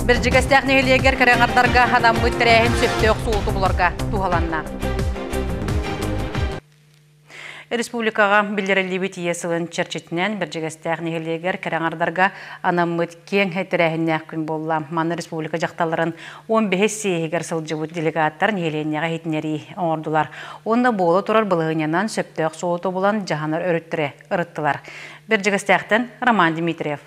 Бэрдьигэстээх нэһилиэгэр кэрэҥардарга анаммыт тэрээһин сөптөөх суолу буларга туһаланна. Республикаҕа биллэриллибит Ийэ сылын чэрчитинэн Бэрдьигэстээх нэһилиэгэр кэрэҥардарга анаммыт киэҥ тэрээһиннээх күн буолла. Манна республика дьахталларын 15 съеһигэр сылдьыбыт делегаттар нэһилиэнньэҕэ иһитиннэрии оҥордулар. Уонна буола турар балаһыанньанан сөптөөх суолу тобулан дьаһанар өрүттэри ырыттылар. Бэрдьигэстээхтэн Роман Дмитриев.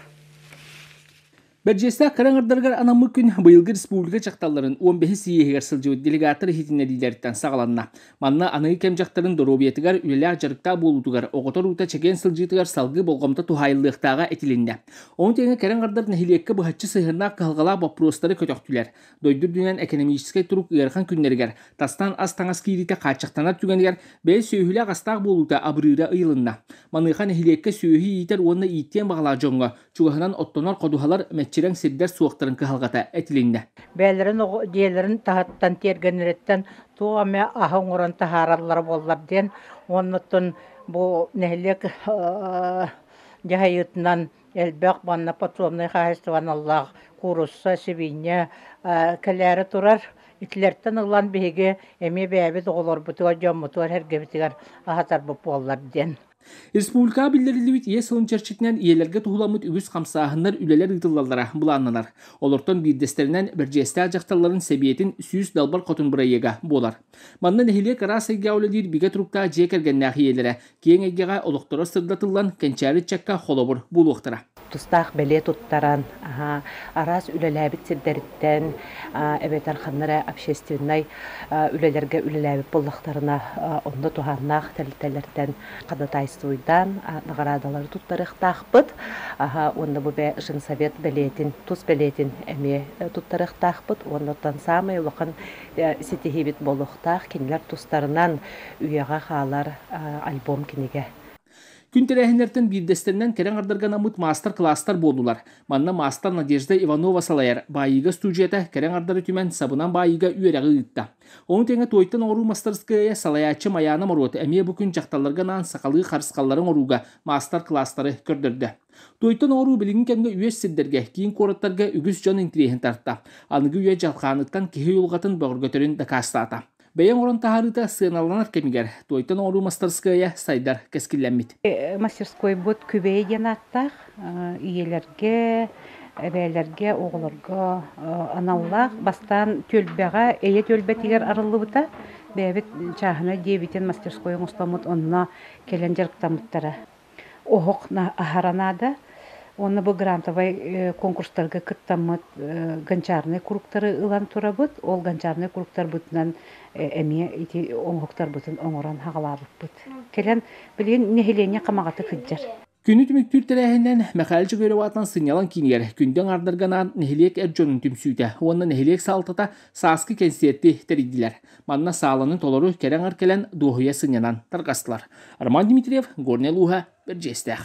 Бэрдьиэстээх кыра аҥардарыгар анаммыт күн быйылгы республика дьахталларын 15 съеһигэр сылдьыбыт делегаттар иһитиннэриилэриттэн саҕаланна. Манна аныгы кэм дьахтарын доруобуйатыгар, үлэлээх дьарыктаах буолуутугар, оҕотор уута чэгиэн сылдьыытыгар салгыы болҕомто туһаайыллыахтааҕа этилиннэ. Ону тэҥэ кэрэ аҥардар нэһилиэккэ быһаччы сыһыаннаах кыһалҕалаах боппуруостары көтөхтүлэр. Дойду үрдүнэн экономическай турук ыарахан күннэригэр, тастан ас-таҥас киириитэ хааччахтанар түгэнигэр бэйэ сүөһүлээх-астаах буолуута абырыыра ыйылынна. Маныаха нэһилиэккэ сүөһү иитэр уонна ииттиэн баҕалаах дьоҥҥо чугаһынан оттонор ходуһалар, мэччирэҥ сирдэр суохтарын кыһалҕата этилиннэ. Бэйэлэрин оҕо дьиэлэрин таһыттан тиэргэннэриттэн туох эмэ аһы оҥорон таһаараллара буоллар диэн уоннаттан бу нэһилиэк дьаһайыытынан элбэх манна подсобнай хаһаайыстыбаналлаах куурусса, сибиинньэ кэлээри турар. Итилэртэн ылан биһиги эмиэ бэйэбит оҕолорбутугар, дьоммутугар, эргэбитигэр аһатарбыт буоллар диэн. Республикаҕа биллэриллибит Ийэ сылын чэрчитинэн ийэлэргэ туһуламмыт үгүс хамсааһыннар, үлэлэр ыытыллаллара былааннанар. Олортон биирдэстэринэн Бэрдьиэстээх дьахталларын сэбиэтин 100 далбар хотун бырайыага буолар. Манна нэһилиэк араас эйгэҕэ үлэлиир бигэ туруктаах дьиэ кэргэннээх ийэлэрэ киэҥ эйгэҕэ олохторо сырдатыллан, кэнчээри ыччакка холобур буолуохтара. Тустаах бэлиэ туттаран, араас үлэлээбит сирдэриттэн эбэтэр ханна эрэ общественнай үлэлэргэ үлэлээбит буоллахтарына, онно туһааннаах тэрилтэлэртэн ходатайствуйдаан наҕараадалары туттарыахтаахпыт. Уонна бу женсовет бэлиэтин, тус бэлиэтин эмиэ туттарыахтаахпыт. Уонна оттон саамай улахан ситиһиибит буолуохтаах кинилэр тустарынан үйэҕэ хаалар альбом кинигэ. Күн тэрээһиннэртэн биирдэстэринэн кэрэ аҥардарга анаммыт маастар-кылаастар буоллулар. Манна маастар Надежда Иванова салайар баайыыга студията кэрэ аҥардары түмэн сабынан баайыыга үөрэҕи ыытта. Ону тэҥэ туойтан оҥоруу мастарыскыайа салайааччы Майаана Моруот эмиэ бу күн дьахталларга анаан сахалыы харысхаллары оҥорууга маастар-кылаастары көрдөрдө. Туойтан оҥоруу билиҥҥи кэмҥэ үөс сирдэргэ, киин куораттарга үгүс дьон интириэһин тарта. Аныгы үйэ дьалхааныттан киһи уйулҕатын бөҕөргөтөрүн дакаастаата. Бэйэ оҥорон таһаарыыта сыаналанар кэмигэр туойтан оҥоруу мастарыскыайа сайдар кэскиллэммит. Мастерскойбут Күбэйэ диэн ааттаах ийэлэргэ, эбээлэргэ, оҕолорго аналлаах. Бастаан түөлбэҕэ, эйэ түөлбэтигэр арыллыбыта. Бэйэбит чааһынай диэбитин мастерской оҥостоммут онно кэлэн дьарыктаммыттара. Оһох аһара наада. Уонна бу грантовай конкурстарга кыттаммыт гончарнай кругтары ылан турабыт. Ол гончарнай кругтарбытынан эмиэ ити оҥоһуктарбытын оҥорон хаҕалаабыппыт. Кэлэн билигин нэһилиэнньэ хамаҕатык сылдьар. Күнү түмүктүүр тэрээһинэн Михаил Чөгөров аатынан сынньалаҥ киинигэр күндү аҥаардарга анаан нэһилиэк эр дьонун түмсүүтэ уонна нэһилиэк салалтата сааскы кэнсиэрти тэрийдилэр. Манна сааланы толору кэрэ аҥар кэлэн дуоһуйа сынньанан тарҕастылар. Роман Дмитриев, Горнай улууһа, Бэрдьиэстээх.